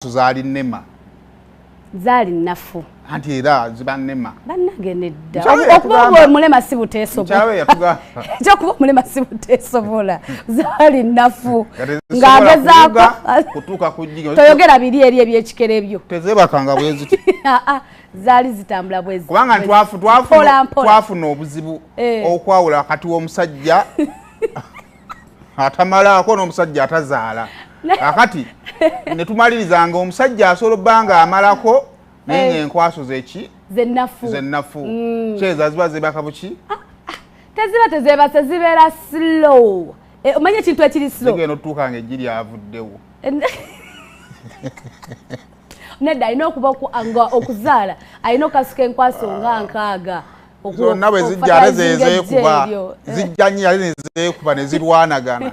Zaali nnema. Zaali nnafu. Anti era ziba nnema. Bannange, nedda. Okuba omulema si buteesobola. Ekyokuba omulema si buteesobola. Zaali nnafu ng'agezaako kutuuka ku jjigo. Toyogera biri eri ebyekikere byo. Tezebakanga bwe ziti. Ah, zaali zitambula bwezi. Kubanga twafuna obuzibu okwawula wakati w'omusajja atamalaako n'omusajja atazaala. Akati ne tumalirizanga omusajja asobola obba nga amalako, naye ng'enkwaso zeki? Zennafu. Zennafu. Kyeza ziba zebaka buki? Teziba tezebase, zibeera slow. Omanyi ekintu ekiri slow? Zigenda otutuuka nga eggi lyavuddewo. Nedda, alina okuba nga okuzaala alina okasuka enkwaso nga 60. Zonna bwe zijja ate zezeekuba, zijja nnyo ate nezeekuba ne zirwanagana.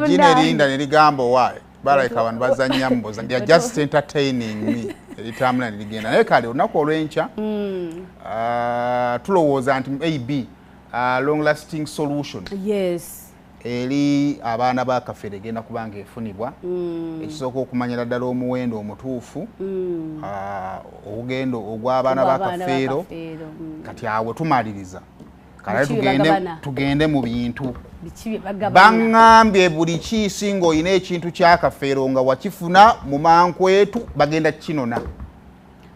Gino erinda ne ligamba, "Owaaye, balabika abantu bazannyamu buza, they are just entertaining me." Eritambula ne ligenda. Naye kale olunaku olw'enkya tulowooza nti ab long lasting solution eri abaana ba Kafeero egenda kuba nga efunibwa. Ekisooka, okumanyira ddala omuwendo omutuufu ogugenda ogw'abaana ba Kafeero. Kati awo tumaliriza kale tugende mu bintu. Baŋŋambye buli kiisi ng'olina ekintu kya Kafeero nga wakifuna mu mankwetu, bagenda kinona.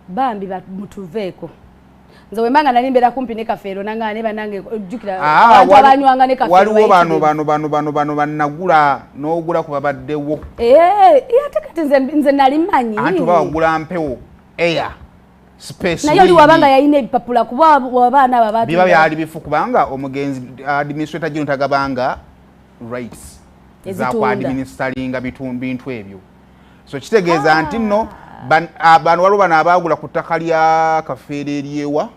Bambi mutuveeko. Nze wembanga nali mbeera kumpi ne Kafeero, nanga ne banange, ojjukira abantu abanywanga ne Kafeero. Waliwo bano bano bano bano bano bannagula n'ogula ku babaddewo. Eh, ate kati nze nali manyi. Anti oba wagula mpewo, air space. Naye oli wabanga yalina ebipapula, kuba abaana abo biba byali bifu, kubanga omugenzi administrator gino tagabanga rights za kuadministeringa bintu ebyo. So kitegeeza nti nno bano waliwo bano abaagula ku ttaka lya Kafeero eryewa,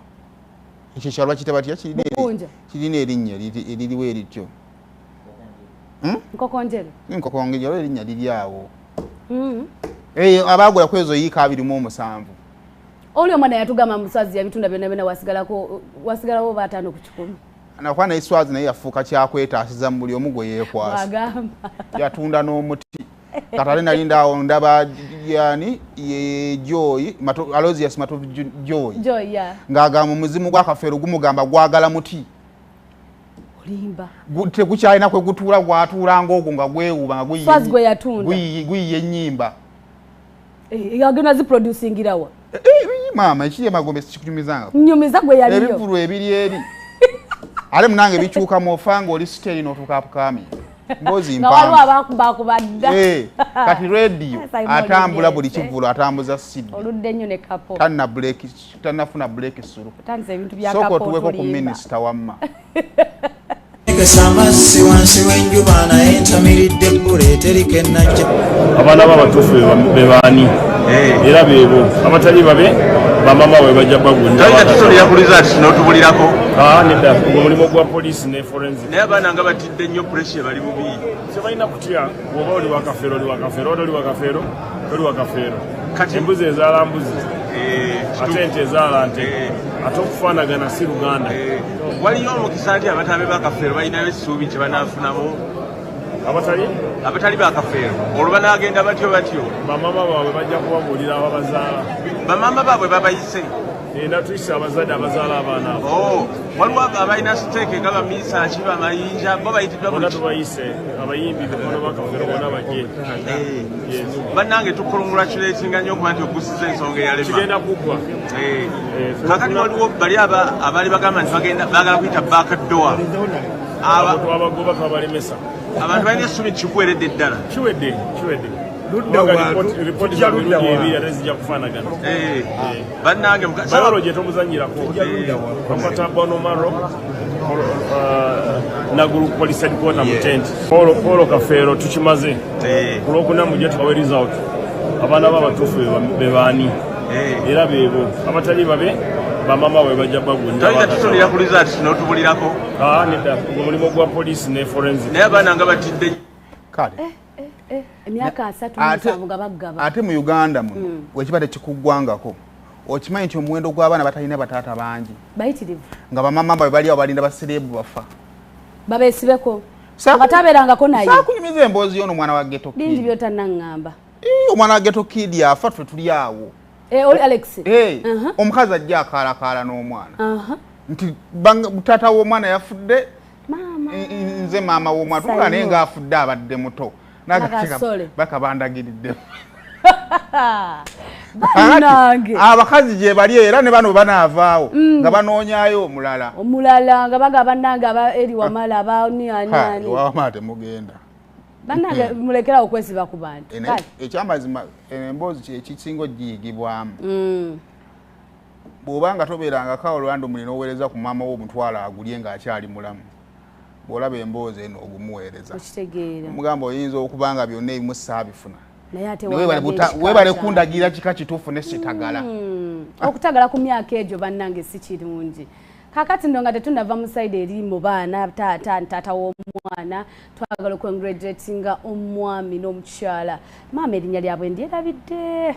ekyo ekyalo bakiyita batya? Kirina erinnya eririwo erityo. Nkokonjero. Nkokonjero, erinnya liri awo. Abaagula ku ezo yiika 27. Oli omwana yatugamba muswazi yabitunda byonna byonna, wasigalawo 50 ku 100. Nakuba naye Swazi naye yafuuka kyakwetaasiza mu buli omu gwe yeekwasa. Yatunda n'omuti. Kati ate nali ndaawo ndaba yani ye Joy Alozius Matovu Joy ng'agamba omuzimu gwa Kafeero gumugamba gwagala muti. Olimba. Tegukyalina kwe gutuula, gwatuula ng'ogwo nga gwewuba nga guyiye ennyimba. Eh, agenda ziproducingirawa? Eh, eh, maama, ekiri emagombe sikikunyumizanga. Nyumiza gwe yaliyo. Ebivulu ebiri eri ate munange bikyukamu, ofa nga oli siteri n'otuuka apukami mbozi. Nga waliwo abakubakubadda. Kati radio atambula buli kivulu atambuza CD. Oludde nnyo ne kapo. Tanna break, tannafuna break suru. Otandise ebintu bya Sooka kapo. otuweko ku Otulimba. Minisita wamma. Kesa amazzi wansi w'enjuba, naye ntamiridde ebbula eteriko ennajja. Abaana bo abatuufu be baani? Era beebo abatali babe bamama bwe bajja bagunda. Toyinza tusulira ku results n'otubulirako? Nedda, ogwo mulimu gwa poliisi ne forensic. Naye abaana nga batidde nnyo, pressure bali bubi. Tebalina kutya. Bw'oba oli wakafeero, oli wakafeero, oba toli wakafeero, toli wakafeero. Kati embuzi ezaala mbuzi, ate ente ezaala nte, ate okufaanagana si Luganda. Waliyo omukisa nti abatabe bakafeero balinayo essuubi kye banaafunamu? Abatali? Abatali bakafeero olwo banaagenda batyo batyo? Bamama baabwe bajja kubabuulira ababazaala. Bamama baabwe babayise? Era tuyise abazadde abazaala abaana abo. Oh, waliwo abalina stake nga bamisaaki bamayinja, bo bayitiddwa? Bonna Buli tubayise, abayimbi bikono bakafeero bonna bajje. Yes. Bannange, tucongratulatinga nnyo okuba nti ogusiza ensonga eyalema. Kigenda kuggwa. Kakati waliwo bali abaali bagamba nti bagenda baagala kuyita back door. Abo twabagoba, twabalemesa. Abantu balina essuubi nti kikuweredde ddala? Kiwedde, kiwedde. Ludda Kubanga wa? Ripooti Tujja za ludda mirundi wa? ebiri ate zijja kufaanagana. Bannange Biology tomuzanyirako. Bakwata Bonomaro Naguru Police Headquarter mu tent. Paulo Kafeero tukimaze. Ku Lwokuna mujje tubawe result. Abaana bo abatuufu be baani? Era beebo abatali babe bamama bwe bajja bagunda. Toyinza tusulira ku results n'otubulirako? Nedda, ogwo mulimu gwa poliisi ne forensic. Naye abaana nga batidde. Kale. Emyaka 37 nga baggaba. Ate mu Uganda muno wekiba tekikuggwangako, okimanyi nti omuwendo gw'abaana batalina bataata bangi. Bayitirivu. Nga bamama babe bali awo balinda basereebu bafa. Babeesibeko nga tabeerangako naye. Saakunyumiza emboozi y'ono omwana wa Ghetto Bingi Kid. Byotanaŋŋamba. Omwana wa Ghetto Kid afa, ffe tuli awo. Oli Alex. Omukazi ajja akaalakaala n'omwana nti taata w'omwana yafudde, nze maama w'omwana. Tukola naye ng'afudde abadde muto, bakabandagiridde. Abakazi gye bali era ne bano banaavaawo nga banoonyaayo omulala. Omulala nga baga bannange aba eri Wamala abaani ani ani. Wamala temugenda. Bannange, mulekerawo okwesiba ku bantu. Ekyamazima, emboozi ekisinga ogiyigibwamu, bw'oba nga tobeerangako olwando muli n'oweereza ku maama wo omutwalo agulye ng'akyali mulamu, bw'olaba emboozi eno ogumuweereza, omugamba oyinza okuba nga byonna ebimu saabifuna, webale kundagira kika kituufu ne sitagala. Okutagala ku myaka egyo, bannange, si kirungi. Kakati nno nga tetunava mu side eri mu baana, taata, taata w'omwana, twagala okucongratulatinga omwami n'omukyala. Maama, erinnya lyabwe ndyerabidde.